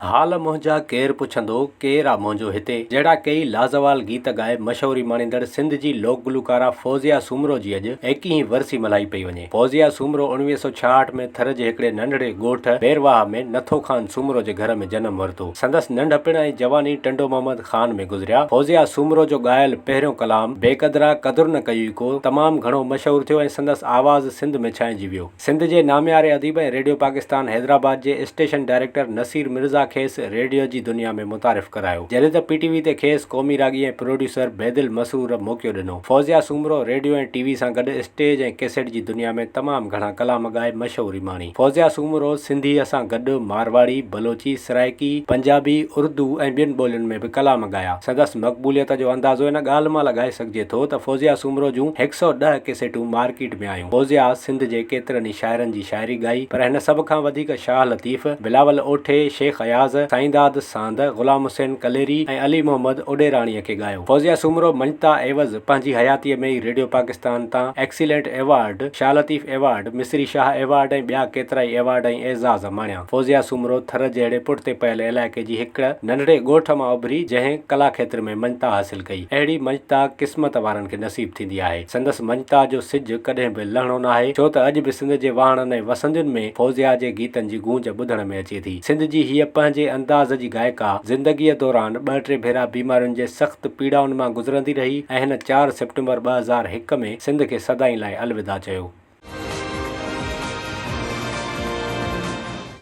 حال منهنجا ڪير پڇندو، ڪير آ منهنجو هتي؟ جهڙا ڪيئي لازوال گيت ڳائي مشهوري ماڻيندڙ سنڌ جي لوڪ گلوڪارا فوزيه سومرو جي اڄ ايڪيهين ورسي ملهائي پئي وڃي. فوزيه سومرو 1966 ۾ ٿر جي هڪڙي ننڍڙي ڳوٺ ميرواهه ۾ نٿو خان سومرو جي گهر ۾ جنم ورتو. سندس ننڍپڻ ۽ جواني ٽنڊو محمد خان ۾ گذريا. فوزيه سومرو جو ڳايل پهريون ڪلام بيقدرا قدر نه ڪيوئي ڪو تمام گهڻو مشهور ٿيو ۽ سندس آواز سنڌ ۾ ڇانئجي ويو. سنڌ جي نامياري اديب ۽ ريڊيو پاڪستان حيدرآباد جي اسٽيشن ڊائريڪٽر نصير مرزا کيس ريڊيو جي دنيا ۾ متعارف ڪرايو، جڏهن ته پي ٽي وي تي کيس قومي راڳي ۽ پروڊيوسر بيدل مسرور موقعو ڏنو. Fauzia Soomro radio ۽ T V سان گڏ اسٽيج ۽ ڪيسيٽ جي دنيا ۾ تمام گهڻا ڪلام ڳائي مشهوري ماڻي. فوزيا سومرو سنڌيء سان گڏ مارواڙي، بلوچي، سرائيڪي، پنجابي، اردو ۽ ٻين ٻولين ۾ به ڪلام ڳايا. سندس مقبوليت جو اندازو ان ڳالهه مان لڳائي سگهجي ٿو ته فوزيا سومرو جون 110 ڪيسيٽون مارڪيٽ ۾ آيون. فوزيا سنڌ جي ڪيترن ئي شاعرن جي شاعري ڳائي، پر هن سڀ کان وڌيڪ شاهه لطيف، بلاول اوٺي، شيخ اياز، سائينداد ساند، غلام حسين ڪليري ۽ علي محمد اڏيراڻيء کي ڳايو. فوزيا سومرو مڃتا عيوض پنهنجي حياتيء ۾ ئي ريڊيو پاڪستان تان excellent award, Shah Latif award, Misri Shah award ۽ ٻيا ڪيترائي ايوارڊ ۽ اعزاز ماڻيا. فوزيا سومرو ٿر جهڙي پٺتي پيل علائقي جي هڪ ننڍڙي ڳوٺ مان اڀري، جنهن ڪلا کيتر ۾ مڃتا حاصل ڪئي. اهڙي مڃتا قسمت وارن کي نصيب ٿيندي آهي. سندس مڃتا جو سج ڪڏهن به لهڻو ناهي، ڇو ته اڄ به سنڌ جي واهڻن ۽ وسندين ۾ فوزيا جي گيتن جي گونج ٻڌڻ ۾ اچي ٿي. سنڌ جي هيء پنهنجي انداز جي گائڪا زندگيء دوران ٻه ٽي ڀيرا بيمارين جي سخت پيڙائن مان گذرندي رهي ۽ هن چار سيپٽمبر 2001 ۾ سنڌ کي سدائين لاء الوداع چيو.